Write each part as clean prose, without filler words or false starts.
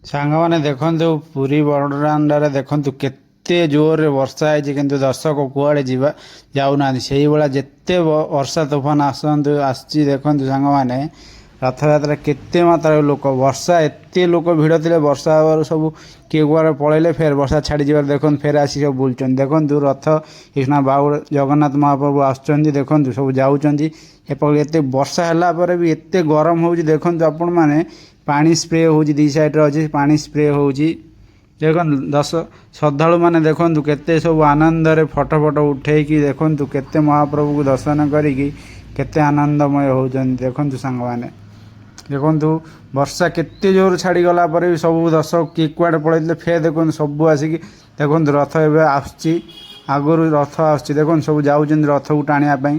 ସାଙ୍ଗମାନେ ଦେଖନ୍ତୁ, ପୁରୀ ବଡ଼ଦାଣ୍ଡରେ ଦେଖନ୍ତୁ କେତେ ଜୋରରେ ବର୍ଷା ହେଇଛି, କିନ୍ତୁ ଦର୍ଶକ କୁଆଡ଼େ ଯିବା ଯାଉନାହାନ୍ତି। ସେଇଭଳିଆ ଯେତେ ବର୍ଷା ତୋଫାନ ଆସନ୍ତୁ ଆସୁଛି। ଦେଖନ୍ତୁ ସାଙ୍ଗମାନେ, ରଥଯାତ୍ରା କେତେ ମାତ୍ରାରେ ଲୋକ, ବର୍ଷା ଏତେ ଲୋକ ଭିଡ଼ ଥିଲେ, ବର୍ଷା ହେବାରୁ ସବୁ କିଏ କୁଆଡ଼େ ପଳେଇଲେ। ଫେର ବର୍ଷା ଛାଡ଼ିଯିବାରୁ ଦେଖନ୍ତୁ ଫେର ଆସି ସବୁ ବୁଲୁଛନ୍ତି। ଦେଖନ୍ତୁ, ରଥ ଏଇକ୍ଷିଣା ବାହୁଡ଼ା, ଜଗନ୍ନାଥ ମହାପ୍ରଭୁ ଆସୁଛନ୍ତି। ଦେଖନ୍ତୁ, ସବୁ ଯାଉଛନ୍ତି ଏପଟେ। ଏତେ ବର୍ଷା ହେଲା ପରେ ବି ଏତେ ଗରମ ହେଉଛି। ଦେଖନ୍ତୁ ଆପଣମାନେ, ପାଣି ସ୍ପ୍ରେ ହେଉଛି, ଦୁଇ ସାଇଡ଼୍ରେ ଅଛି, ପାଣି ସ୍ପ୍ରେ ହେଉଛି। ଦେଖନ୍ତୁ ଶ୍ରଦ୍ଧାଳୁମାନେ ଦେଖନ୍ତୁ କେତେ ସବୁ ଆନନ୍ଦରେ ଫଟୋ ଫଟୋ ଉଠେଇକି, ଦେଖନ୍ତୁ କେତେ ମହାପ୍ରଭୁକୁ ଦର୍ଶନ କରିକି କେତେ ଆନନ୍ଦମୟ ହେଉଛନ୍ତି। ଦେଖନ୍ତୁ ସାଙ୍ଗମାନେ, ଦେଖନ୍ତୁ, ବର୍ଷା କେତେ ଜୋର ଛାଡ଼ିଗଲା ପରେ ବି ସବୁ ଦର୍ଶକ କିଏ କୁଆଡ଼େ ପଳେଇଥିଲେ, ଫେର ଦେଖନ୍ତୁ ସବୁ ଆସିକି। ଦେଖନ୍ତୁ, ରଥ ଏବେ ଆସୁଛି, ଆଗରୁ ରଥ ଆସୁଛି। ଦେଖନ୍ତୁ, ସବୁ ଯାଉଛନ୍ତି ରଥକୁ ଟାଣିବା ପାଇଁ।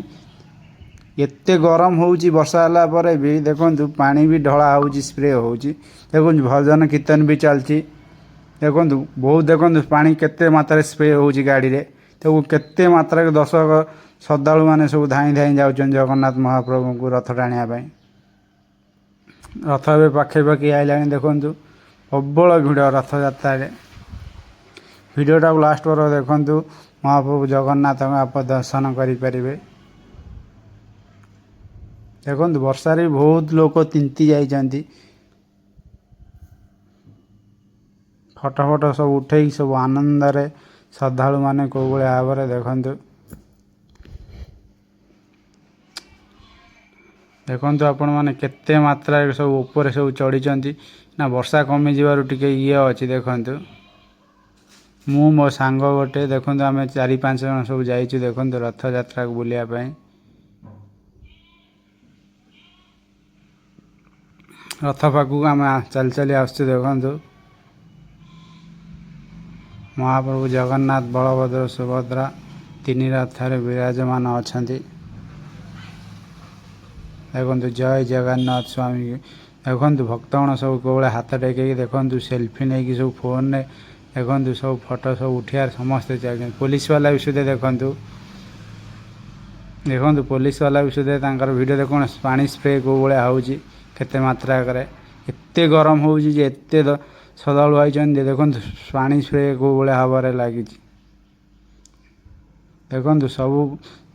ଏତେ ଗରମ ହେଉଛି ବର୍ଷା ହେଲା ପରେ ବି। ଦେଖନ୍ତୁ, ପାଣି ବି ଢଳା ହେଉଛି, ସ୍ପ୍ରେ ହେଉଛି। ଦେଖନ୍ତୁ, ଭଜନ କୀର୍ତ୍ତନ ବି ଚାଲିଛି। ଦେଖନ୍ତୁ ବହୁତ, ଦେଖନ୍ତୁ ପାଣି କେତେ ମାତ୍ରାରେ ସ୍ପ୍ରେ ହେଉଛି ଗାଡ଼ିରେ। ତାକୁ କେତେ ମାତ୍ରାରେ ଦର୍ଶକ ଶ୍ରଦ୍ଧାଳୁମାନେ ସବୁ ଧାଇଁ ଧାଇଁ ଯାଉଛନ୍ତି ଜଗନ୍ନାଥ ମହାପ୍ରଭୁଙ୍କୁ ରଥ ଟାଣିବା ପାଇଁ। ରଥ ଏବେ ପାଖାପାଖି ଆଇଲାଣି। ଦେଖନ୍ତୁ, ପ୍ରବଳ ଭିଡ଼ ରଥଯାତ୍ରାରେ। ଭିଡ଼ିଓଟାକୁ ଲାଷ୍ଟ ପର୍ଯ୍ୟନ୍ତ ଦେଖନ୍ତୁ, ମହାପ୍ରଭୁ ଜଗନ୍ନାଥଙ୍କ ଆପଣ ଦର୍ଶନ କରିପାରିବେ। ଦେଖନ୍ତୁ, ବର୍ଷାରେ ବି ବହୁତ ଲୋକ ତିନ୍ତି ଯାଇଛନ୍ତି। ଫଟୋ ଫଟୋ ସବୁ ଉଠେଇକି ସବୁ ଆନନ୍ଦରେ ଶ୍ରଦ୍ଧାଳୁମାନେ କେଉଁ ଭଳିଆ ଭାବରେ ଦେଖନ୍ତୁ। ଦେଖନ୍ତୁ ଆପଣମାନେ, କେତେ ମାତ୍ରାରେ ସବୁ ଉପରେ ସବୁ ଚଢ଼ିଛନ୍ତି ନା, ବର୍ଷା କମିଯିବାରୁ ଟିକେ ଇଏ ଅଛି। ଦେଖନ୍ତୁ, ମୁଁ ମୋ ସାଙ୍ଗ ଗୋଟେ, ଦେଖନ୍ତୁ, ଆମେ ଚାରି ପାଞ୍ଚ ଜଣ ସବୁ ଯାଇଛୁ, ଦେଖନ୍ତୁ, ରଥଯାତ୍ରାକୁ ବୁଲିବା ପାଇଁ। ରଥ ପାଖକୁ ଆମେ ଚାଲି ଚାଲି ଆସୁଛୁ। ଦେଖନ୍ତୁ, ମହାପ୍ରଭୁ ଜଗନ୍ନାଥ, ବଳଭଦ୍ର, ସୁଭଦ୍ରା ତିନି ରଥରେ ବିରାଜମାନ ଅଛନ୍ତି। ଦେଖନ୍ତୁ, ଜୟ ଜଗନ୍ନାଥ ସ୍ୱାମୀ। ଦେଖନ୍ତୁ, ଭକ୍ତଗଣ ସବୁ କେଉଁଭଳିଆ ହାତ ଟେକେଇକି, ଦେଖନ୍ତୁ, ସେଲଫି ନେଇକି ସବୁ ଫୋନରେ, ଦେଖନ୍ତୁ, ସବୁ ଫଟୋ ସବୁ ଉଠିବାରେ ସମସ୍ତେ ଚାହୁଁଛନ୍ତି। ପୋଲିସ ବାଲା ବି ସୁଦ୍ଧା, ଦେଖନ୍ତୁ, ଦେଖନ୍ତୁ, ପୋଲିସ ବାଲା ବି ସୁଦ୍ଧା ତାଙ୍କର ଭିଡ଼ିଓ। ଦେଖନ୍ତୁ, ପାଣି ସ୍ପ୍ରେ କେଉଁ ଭଳିଆ ହେଉଛି, କେତେ ମାତ୍ରାରେ। ଏତେ ଗରମ ହେଉଛି ଯେ ଏତେ ଶ୍ରଦ୍ଧାଳୁ ଆଇଛନ୍ତି। ଦେଖନ୍ତୁ, ପାଣି ସ୍ପ୍ରେ କେଉଁ ଭଳିଆ ଭାବରେ ଲାଗିଛି। ଦେଖନ୍ତୁ, ସବୁ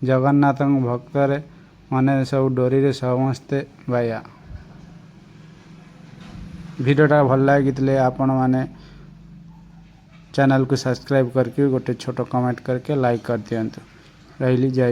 ଜଗନ୍ନାଥଙ୍କ ଭକ୍ତରେ ମାନେ ସବୁ ଡୋରିରେ ସମସ୍ତେ ବାୟା। ଭିଡ଼ିଓଟା ଭଲ ଲାଗିଥିଲେ ଆପଣମାନେ ଚ୍ୟାନେଲକୁ ସବସ୍କ୍ରାଇବ୍ କରିକି, ଗୋଟେ ଛୋଟ କମେଣ୍ଟ କରିକି ଲାଇକ୍ କରିଦିଅନ୍ତୁ। ରହିଲି, ଜୟ।